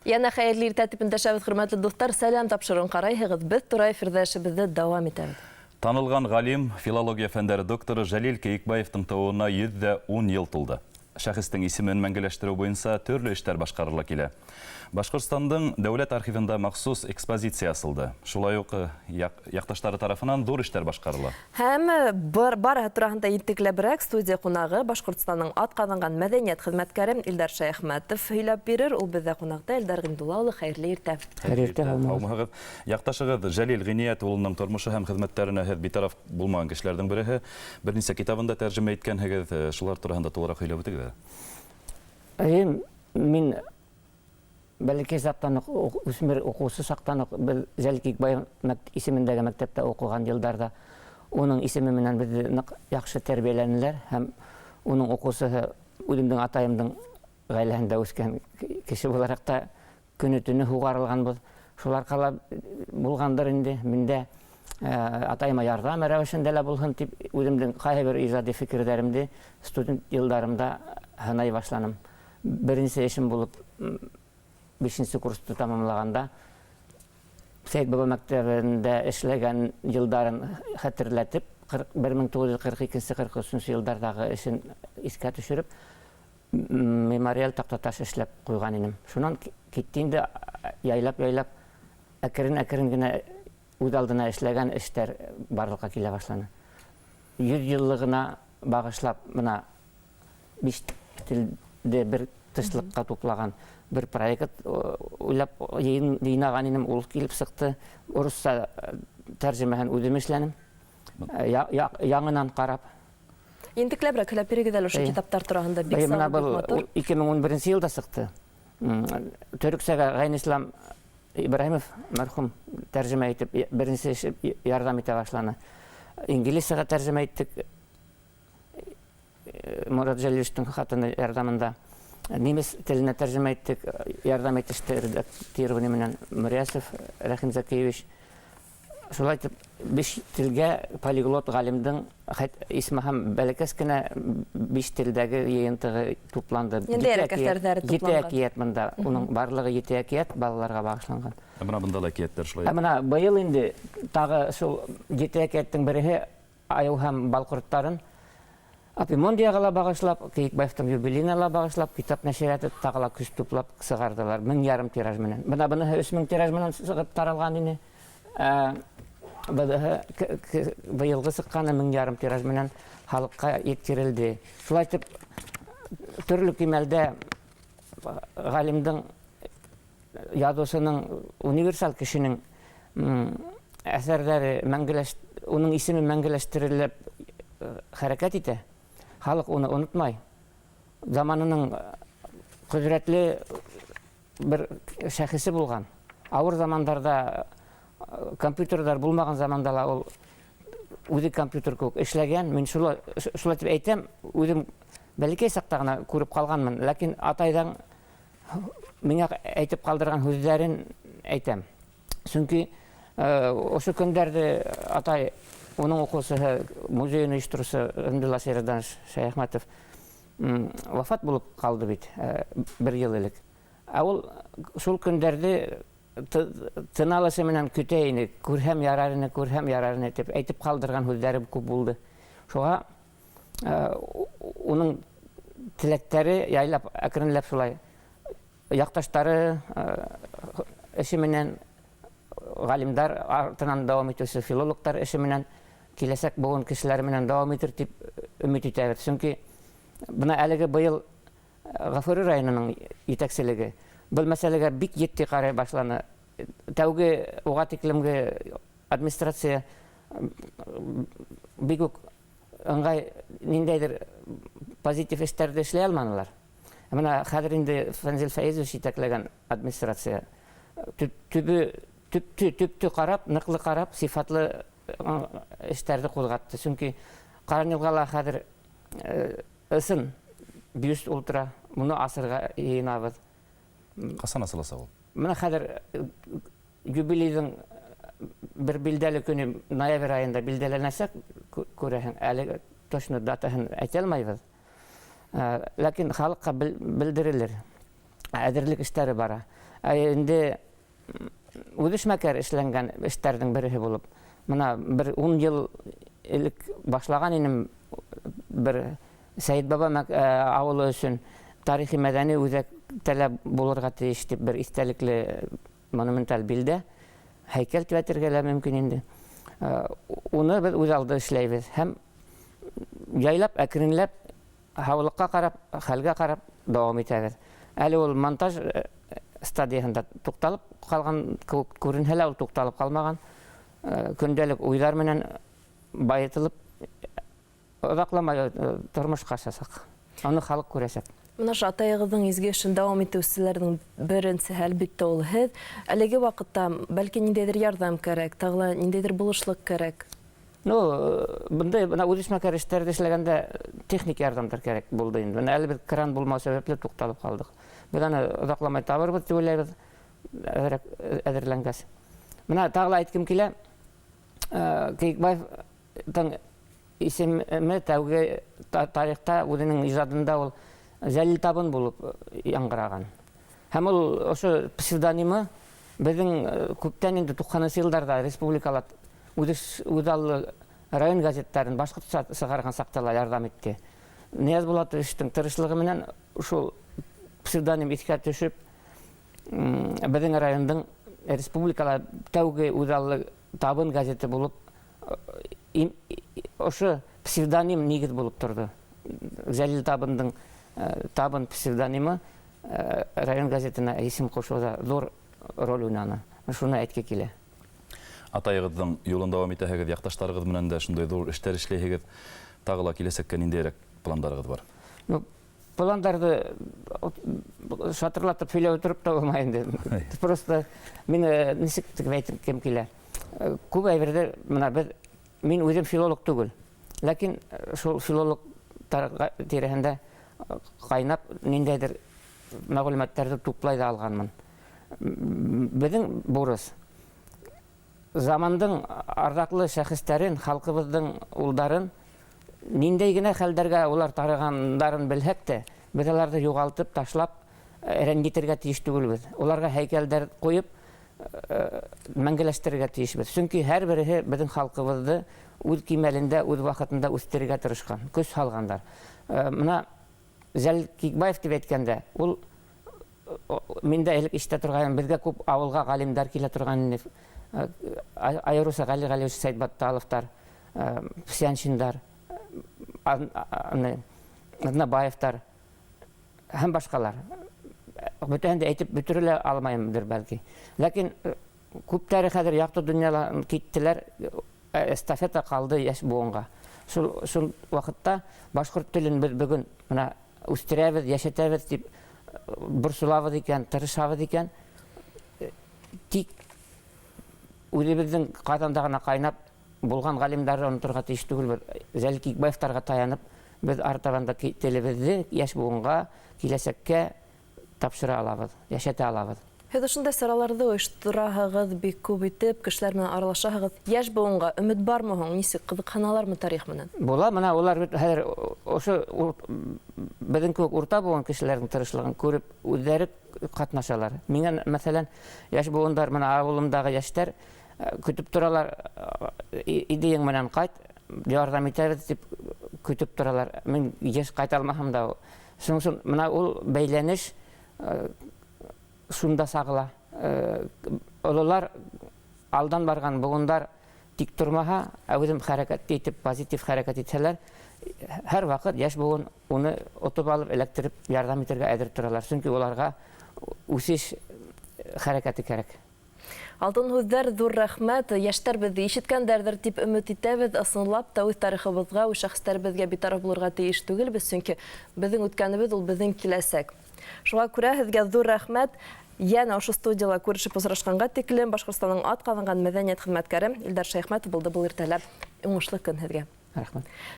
Йәнә хәйерле иртә дип эндәшәбеҙ, хөрмәтле дуҫтар. Сәләм тапшырыуын ҡарайһығыҙ. Беҙ тура эфирҙа эшебеҙҙе дауам итәбеҙ. Танылған ғалим, филология фәндәре докторы Жәлил Кейекбаевтың тыуыуына 110 йыл тулды. Шәхестең исемен мәңгеләштереү буйынса төрлө эштәр башҡарыла килә. Башҡортостандың дәүләт архивында махсус экспозиция асылды. Шулай уҡ яҡташтары тарафынан ҙур эштәр башҡарыла. Һәм барыһы тураһында ентекләберәк студия ҡунағы Башҡортостандың атҡаҙанған мәҙәниәт хеҙмәткәре Илдар Шәйәхмәтов һөйләп бирер. Ул беҙҙә ҡунаҡта. Илдар Ғиндулла улы, хәйерле иртә. Хәйерле иртә, һаумыһығыҙ. Яҡташығыҙ Жәлил Ғиниәт улының тормошо һәм хеҙмәттәренә һеҙ битараф булмаған кешеләрҙең береһе. Бер нисә китабын да тәржемә иткәнһегеҙ. Шулар тураһында тулыраҡ һөйләп үтегеҙ әле. Эйе, мин бәләкәй саҡтан уҡ, үҫмер уҡыусы саҡтан уҡ беҙ Жәлил Кикбаев исемендәге мәктәптә уҡыған йылдарҙа уның исеме менән беҙҙе ныҡ яҡшы тәрбиәләнеләр һәм уның уҡыусыһы үҙемдең атайымдың ғаиләһендә үҫкән кеше булараҡ та көнө-төнө һуғарылғанбыҙ. Шул арҡала булғандыр инде миндә атайыма ярҙам рәүешендә лә булһын тип үҙемдең ҡайһы бер ижади фекерҙәремде студент йылдарымда һынай башланым. Беренсе эшем булып бишенсе курсты тамамлағанда Сәйет баба мәктәбендә эшләгән йылдарын хәтерләтеп, 1942-43 йылдарҙағы эшен иҫкә төшөрөп, мемориаль таҡтаташ эшләп ҡуйған инем. Шунан китте инде яйлап-яйлап, әкрен-әкрен генә үҙ алдына эшләгән эштәр барлыҡҡа килә башланы. 100 йыллығына бағышлап бына биш телде бер тышлыҡҡа туплаған бер проект уйлап йыйнаған инем, ул килеп сыҡты. Урыҫса тәржемәһен үҙем эшләнем. Яңынан ҡарап. Ентекләберәк һөйләп бирегеҙ әле ошо китаптар тураһында, бик Бына сағыу, бик был матур. 2011 йылда сыҡты. Төрөксәгә Ғәйнислам Ибраһимов мәрхүм тәржемә итеп, беренсе эше ярҙам итә башланы. Инглизсәгә тәржемә иттек. Мурат Жәлиловичтың хатыны ярҙамында. Немец теленә тәржемә иттек, ярҙам итеште редактирование менән Мөрәсов Рәхим Закиевич. Шулай итеп, биш телгә полиглот ғалимдың исмаһам бәләкәс кенә биш телдәге йыйынтығы тупланды. Ниндәй әҫәрҙәре Ете тупланған? әкиәт бында. Уның барлығы ете әкиәт балаларға бағышланған. Ә бына бында ла әкиәттәр шулай. Ә бына быйыл инде тағы шул ете әкиәттең береһе Айыу һәм балҡорттарын Апимондияға ла бағышлап, Кейекбаевтың юбилейына ла бағышлап, китап нәшриәте тағы ла көс туплап сығарҙылар. 1500 тираж менән. Бына быныһы 3000 тираж менән сығып таралған ине. Быныһы быйылғы сыҡҡаны 1500 тираж менән халыҡҡа еткерелде. Шулай итеп, төрлө кимәлдә ғалимдың, яҙыусының, универсал кешенең, әҫәрҙәре уның исеме мәңгеләштерелеп хәрәкәт итә. Халыҡ уны онотмай. Заманының ҡөҙрәтле бер шәхесе булған. Ауыр замандарҙа, компьютерҙар булмаған заманда ла ул үҙе компьютер кеүек эшләгән. Мин шулай тип әйтәм, үҙем бәләкәй саҡта ғына күреп ҡалғанмын. Ләкин атайҙан миңә әйтеп ҡалдырған һүҙҙәрен әйтәм. Сөнки ошо көндәрҙе атай, уның уҡыусыһы, музейын ойоштороусы Ғиндулла Шәйхетдинов Шәйәхмәтов, вафат булып ҡалды бит бер йыл элек. Ә ул шул көндәрҙе тын алышы менән көтә ине, күрһәм ярар ине, күрһәм ярар ине тип әйтеп ҡалдырған һүҙҙәре күп булды. Шуға уның теләктәре яйлап, әкренләп шулай яҡташтары эше менән, ғалимдар артынан дауам итеүсе филологтар эше менән, киләсәк быуын кешеләре менән дауам итер тип өмөт итәбеҙ. Сөнки бына әлеге быйыл Ғафури районының етәкселеге был мәсьәләгә бик етди ҡарай башланы. Тәүге уға тиклемге администрация бик үк ыңғай ниндәйҙер позитив эштәрҙе эшләй алманылар. Бына хәҙер инде Фәнзил Фәйзович етәкләгән администрация төптө ҡарап, ныҡлы ҡарап, сифатлы эштәрҙе ҡуҙғатты. Сөнки Ҡаранйылғала хәҙер ысын бюст ултыра, уны асырға йыйынабыҙ. Ҡасан асыласаҡ ул? Бына хәҙер юбилейҙың бер билдәле көнө ноябрь айында билдәләнәсәк, күрәһең, әле точно датаһын әйтә алмайбыҙ. Ләкин халыҡҡа белдерелер. Әҙерлек эштәре бара. Ә инде үҙешмәкәр эшләнгән эштәрҙең береһе булып, мына бер 10 йыл элек башлаған инем бер Сәйет баба ауылы өсөн тарихи мәҙәни үҙәктә лә булырға тейеш тип бер иҫтәлекле монументаль билдә, һәйкәл тип әйтергә лә мөмкин инде. Уны беҙ үҙ алды эшләйбеҙ һәм яйлап, әкренләп, һаулыҡҡа ҡарап, хәлгә ҡарап дауам итәбеҙ. Әле ул монтаж стадияһында туҡталып ҡалған кеүек күренһә лә, ул туҡталып ҡалмаған. Көндәлек уйҙар менән байытылып, оҙаҡламай тормошҡа ашасаҡ. Уны халыҡ күрәсәк. Мына ошо атайығыҙҙың изге эшен дауам итеүселәрҙең беренсеһе, әлбиттә, ул һеҙ. Әлеге ваҡытта бәлки ниндәйҙер ярҙам кәрәк, тағы ла ниндәйҙер булышлыҡ кәрәк. Ну, бындай бына үҙешмәкәр эштәрҙе эшләгәндә техник ярҙамдар кәрәк булды инде. Бына әле беҙ кран булмау сәбәпле туҡталып ҡалдыҡ. Беҙ аны оҙаҡламай табырбыҙ тип уйлайбыҙ, әҙерәк әҙерләнгәс. Бына тағы ла әйткем килә, Кейекбаевтың исеме тәүге тарихта үҙенең ижадында ул Зәлил Табын булып яңғыраған. Һәм ул ошо псевдонимы беҙҙең күптән инде туҡһанынсы йылдарҙа республикала үҙаллы район газеттарын башҡортса сығарған саҡта ла ярҙам итте. Нияз Булатовичтың тырышлығы менән шул псевдоним иҫкә төшөп, беҙҙең райондың республикала тәүге үҙаллы Табын газеты булып, ошо псевдоним нигеҙ булып торҙо. Зәлил Табындың Табын псевдонимы район газетына исем ҡушыуҙа ҙур роль уйнаны. Шуны әйтке килә. Атайығыҙҙың юлын дауам итәһегеҙ, яҡташтарығыҙ менән дә шундай ҙур эштәр эшләйһегеҙ. Тағы ла киләсәккә ниндәйерәк пландарығыҙ бар? Ну, пландарҙы шатырлатып һөйләп ултырып та булмай инде. Просто мин нисек тип әйткем килә. Күп әйберҙе мына беҙ, мин үҙем филолог түгел. Ләкин шул филологтар тирәһендә ҡайнап ниндәйҙер мәғлүмәттәрҙе туплай ҙа алғанмын. Беҙҙең бурыс замандың арҙаҡлы шәхестәрен, халҡыбыҙҙың улдарын ниндәй генә хәлдәргә улар тарығандарын белһәк тә, беҙ уларҙы юғалтып, ташлап, рәнйетергә тейеш түгелбеҙ. Уларға һәйкәлдәр ҡуйып, мәңгеләштерергә тейешбеҙ. Сөнки һәр береһе беҙҙең халҡыбыҙҙы үҙ кимәлендә, үҙ ваҡытында үҫтерергә тырышҡан, көс һалғандар. Мына Зәлил Кейекбаев тип әйткәндә, ул мин дә элек ишетә торғайным, беҙгә күп ауылға ғалимдар килә торған ине. Айырыуса Ғәли Ғәлиевич Сәйетбатталовтар, Псяншиндар, Аҙнабаевтар һәм башҡалар. Бөтәһен дә әйтеп бөтөрә лә алмайымдыр бәлки. Ләкин күптәре хәҙер яҡты донъяла киттеләр, эстафета ҡалды йәш быуынға. Шул ваҡытта башҡорт телен беҙ бөгөн мына үҫтерәбеҙ, йәшәтәбеҙ тип борсолабыҙ икән, тырышабыҙ икән, тик үҙебеҙҙең ҡаҙанда ғына ҡайнап булған ғалимдарҙы оноторға тейеш түгелбеҙ. Зәлил Кейекбаевтарға таянып, беҙ артабан да телебеҙҙе йәш быуынға, киләсәккә тапшыра алабыҙ, йәшәтә алабыҙ. Һеҙ ошондай сараларҙы ойоштораһығыҙ, бик күп итеп, кешеләр менән аралашаһығыҙ. Йәш быуынға өмөт бармы һуң? Нисек ҡыҙыҡһыналармы тарих менән? Була, мына улар бит хәҙер ошо беҙҙең кеүек урта быуын кешеләрҙең тырышлығын күреп, үҙҙәре ҡатнашалар. Миңә, мәҫәлән, йәш быуындар, мына ауылымдағы йәштәр көтөп торалар, идеяң менән ҡайт, ярҙам итәбеҙ тип көтөп торалар. Мин йәш ҡайта алмаһам да, шуның өсөн мына ул бәйләнеш шунда сағыла. Ололар алдан барған быуындар тик тормаһа, әүҙем хәрәкәт итеп, позитив хәрәкәт итһәләр, һәр ваҡыт йәш быуын уны отоп алып, эләктереп ярҙам итергә әҙер торалар. Сөнки уларға үҫеш хәрәкәте кәрәк. Алтын һүҙҙәр, ҙур рәхмәт. Йәштәр беҙҙе ишеткәндәрҙер тип өмөт итәбеҙ. Ысынлап та үҙ тарихыбыҙға, үҙ шәхестәребеҙгә битараф булырға тейеш түгелбеҙ, сөнки беҙҙең үткәнебеҙ ул беҙҙең киләсәк. Шуға күрә һеҙгә ҙур рәхмәт. Йәнә ошо студияла күрешеп осрашҡанға тиклем Башҡортостандың атҡаҙанған мәҙәниәт хеҙмәткәре Илдар Шәйхмәтов булды был иртәлә. Уңышлы көн һеҙгә. Рәхмәт.